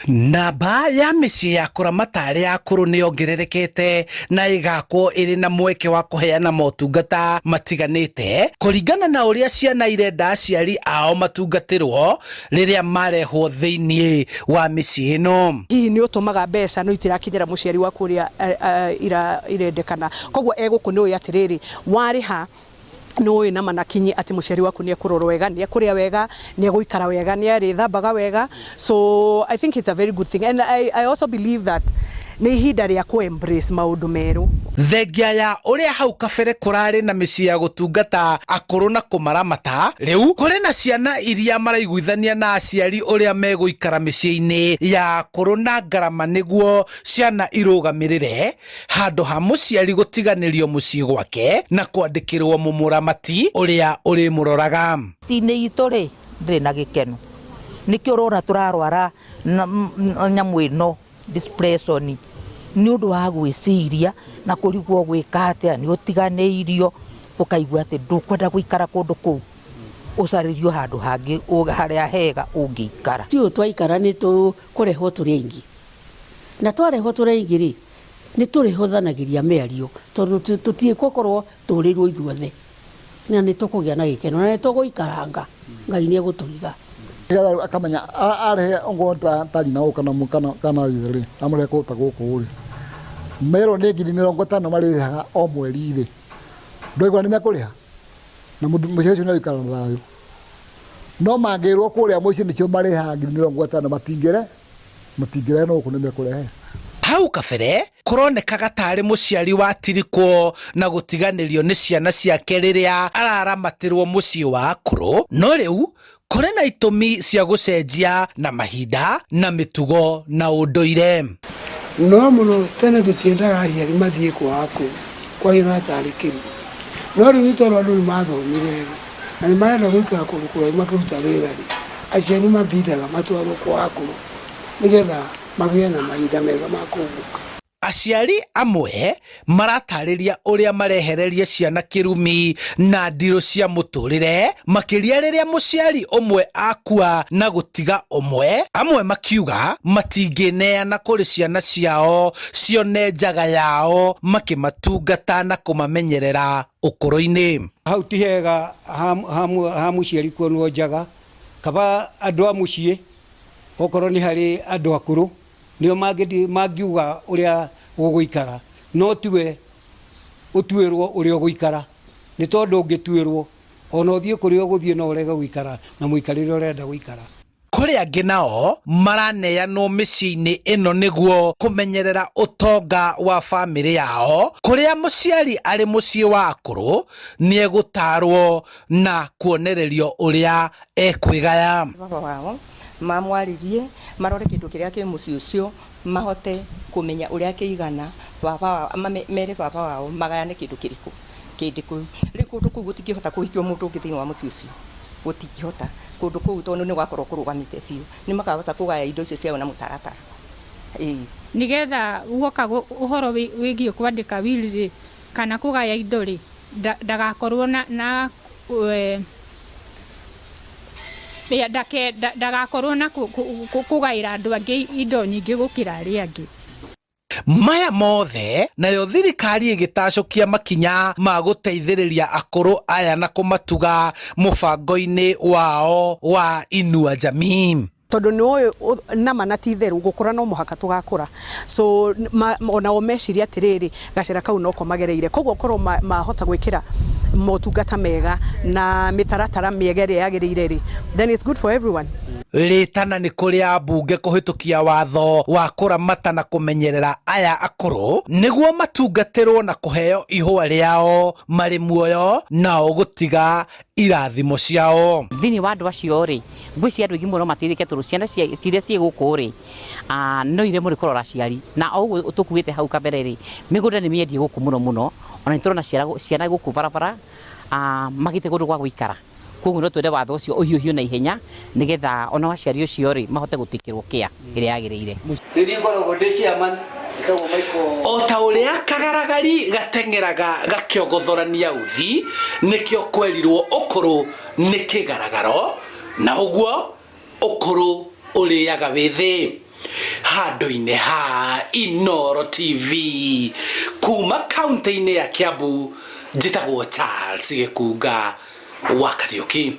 Namba ya mĩciĩ ya kũramata arĩa akũrũ nĩ yongererekete na ĩgakwo ĩrĩ na mweke wa kũheana motungata matiganĩte kũringana na ũrĩa ciana irenda aciari ao matungatĩrwo rĩrĩa marehwo thĩinĩ wa mĩciĩ ĩno. Hihi nĩ ũtũmaga mbeca no itirakinyĩra mũciari waku ũrĩa irendekana, koguo egũkũ nĩ ũĩ atĩrĩrĩ, warĩha nĩ ũĩ nama na kinyi atĩ mũciari waku nĩ ekũrorwo wega, nĩ ekũrĩa wega, nĩ egũikara wega, nĩ arĩthambaga wega. So I think it's a very good thing and I also believe that nĩ ihinda rĩa kũ embrace maũndũ merũ. Thengia ya ũrĩa hau kabere kũrarĩ na mĩciĩ ya gũtungata akũrũ na kũmaramata, rĩu kũrĩ na ciana iria maraiguithania na aciari ũrĩa megũikara mĩciĩ-inĩ ya akũrũ na ngarama nĩguo ciana irũgamĩrĩre handũ ha mũciari gũtiganĩrio mũciĩ gwake na kwandĩkĩrwo mũmũramati ũrĩa ũrĩmũroraga. Mĩciĩ-inĩ itũ rĩ, ndĩrĩ na gĩkeno, nĩkĩo ũrona tũrarwara nyamũ ĩno depression, nĩ ũndũ wa gwĩciria na kũrigwo ũgwĩka atĩa, nĩ ũtiganĩirio, ũkaigua atĩ ndũkwenda gũikara kũndũ kũu, ũcarĩrio handũ hangĩ harĩa hega ũngĩikara. Ti ũũ twaikara nĩ tũkũrehwo tũrĩ aingĩ, na twarehwo tũrĩ aingĩ rĩ, nĩ tũrĩhũthanagĩria mĩario tondũ tũtiĩgũkorwo tũrĩirwo ithuothe, na nĩ tũkũgĩa na gĩkeno na nĩ tũgũikaranga, Ngai nĩ egũtũiga. Nĩgetha akamenya arehe ongorwo ta nyina ũũ kana kana ithe rĩ, amũrehe kũndũ ta gũkũ rĩ, merwo nĩ 50,000 marĩrĩhaga o mweri rĩ, ndũraigua nĩ mekũrĩha? Na mũciĩ ũcio nĩ ũgũikara na thayũ. No mangĩrwo kũrĩa mũciĩ nĩkĩo marĩhaga 50,000 matingĩre matingĩrehe no gũkũ nĩ mekũrehe. Hau kabere kũronekaga tarĩ mũciari watirikwo na gũtiganĩrio nĩ ciana ciake rĩrĩa araramatĩrwo mũciĩ wa akũrũ, no rĩu kũrĩ na itũmi cia gũcenjia na mahinda na mĩtugo na ũndũire. No mũno tene tũtiendaga aciari mathiĩ kwa akũrũ kwahĩra tarĩ kĩrume. No rĩu nĩ tondũ andũ nĩ mathomire rĩ, na nĩ marenda gũikara kũndũ kũraihu makĩruta wĩra rĩ, aciari mambindaga matwarwo kwa akũrũ nĩgetha magĩe na mahinda mega ma kũhurũka. Aciari amwe maratarĩria ũrĩa marehererie ciana kĩrumi na ndirũ cia mũtũrĩre, makĩria rĩrĩa mũciari ũmwe akua na gũtiga ũmwe, amwe makiuga matingĩneana kũrĩ ciana ciao cione njaga yao makĩmatungata na kũmamenyerera ũkũrũ-inĩ. Hau ti hega ha mũciari kuonwo njaga, kaba andũ a mũciĩ okorwo nĩ harĩ andũ akũrũ nĩo mangiuga ũrĩa gũgũikara, no tiwe ũtuĩrwo ũrĩa ũgũikara, nĩ tondũ ũngĩtuĩrwo ona ũthiĩ kũrĩa ũgũthiĩ no ũrege gũikara na mũikarĩre ũrenda gũikara. Kũrĩ angĩ nao maraneanwo mĩciĩ-inĩ ĩno nĩguo kũmenyerera ũtonga wa bamĩrĩ yao, kũrĩa mũciari arĩ mũciĩ wa akũrũ nĩegũtarwo na kuonererio ũrĩa ekwĩgaya. Baba wao mamwarĩrie marore kĩndũ kĩrĩa kĩ mũciĩ ũcio mahote kũmenya ũrĩa kĩigana, baba wao mere baba wao magayane kĩndũ kĩrĩkũ kĩndĩ kũu. Rĩu kũndũ kũu gũtingĩhota kũhikio mũndũ ũngĩ thĩinĩ wa mũciĩ ũcio, gũtingĩhota kũndũ kũu tondũ nĩ gwakorwo kũrũgamĩte biũ. Nĩ makahota kũgaya indo icio ciao na mũtaratara, ĩĩ. Nĩgetha guoka ũhoro wĩgiĩ kwandĩka will rĩ, kana kũgaya indo rĩ, ndagakorwo na ndagakorwo na kũgaĩra andũ angĩ indo nyingĩ gũkĩra arĩa angĩ. Maya mothe nayo thirikari ĩgĩtacũkia makinya ma gũteithĩrĩria akũrũ aya na kũmatuga mũbango-inĩ wao wa Inua Jamii. Tondũ nĩ ũĩ nama na ti itherũ gũkũra no mũhaka tũgakũra, so onao meciria atĩrĩrĩ, gacĩra kau noko magereire, koguo korwo mahota gwĩkĩra motungata mega na mĩtaratara mĩega ĩrĩa yagĩrĩire rĩ, then it's good for everyone. Rĩtana nĩ kũrĩ ambunge kũhĩtũkia watho wa kũramata na kũmenyerera aya akũrũ nĩguo matungatĩrwo na kũheo ihũa rĩao marĩ muoyo nao gũtiga irathimo ciao. Thĩinĩ wa andũ acio rĩ, ngwĩciria andũ aingĩ mũno no mateithĩke tondũ ciana iria ciĩ gũkũ rĩ, no iremwo nĩ kũrora aciari. Na o ũguo tũkuĩte hau kabere rĩ, mĩgũnda nĩ mĩendie gũkũ mũno mũno, ona nĩ tũrona ciana gũkũ barabara magĩte kũndũ gwa gũikara. Kwoguo no twende watho ũcio ũhiũhio na ihenya nĩgetha onao aciari ũcio rĩ, mahote gũtĩkĩrwo care ĩrĩa yagĩrĩire. Nĩ niĩ ngoragwo ndĩ chairman, njĩtagwo Michael. O ta ũrĩa kagaragari gateng'eraga gakĩogothorania uthi, nĩkĩo kwerirwo ũkũrũ nĩ kĩgaragaro, na ũguo ũkũrũ ũrĩaga wĩthĩ. Handũ-inĩ ha Inoro TV kuma kaunti-inĩ ya Kiambu, njĩtagwo Charles Gĩkunga wa Kariũki.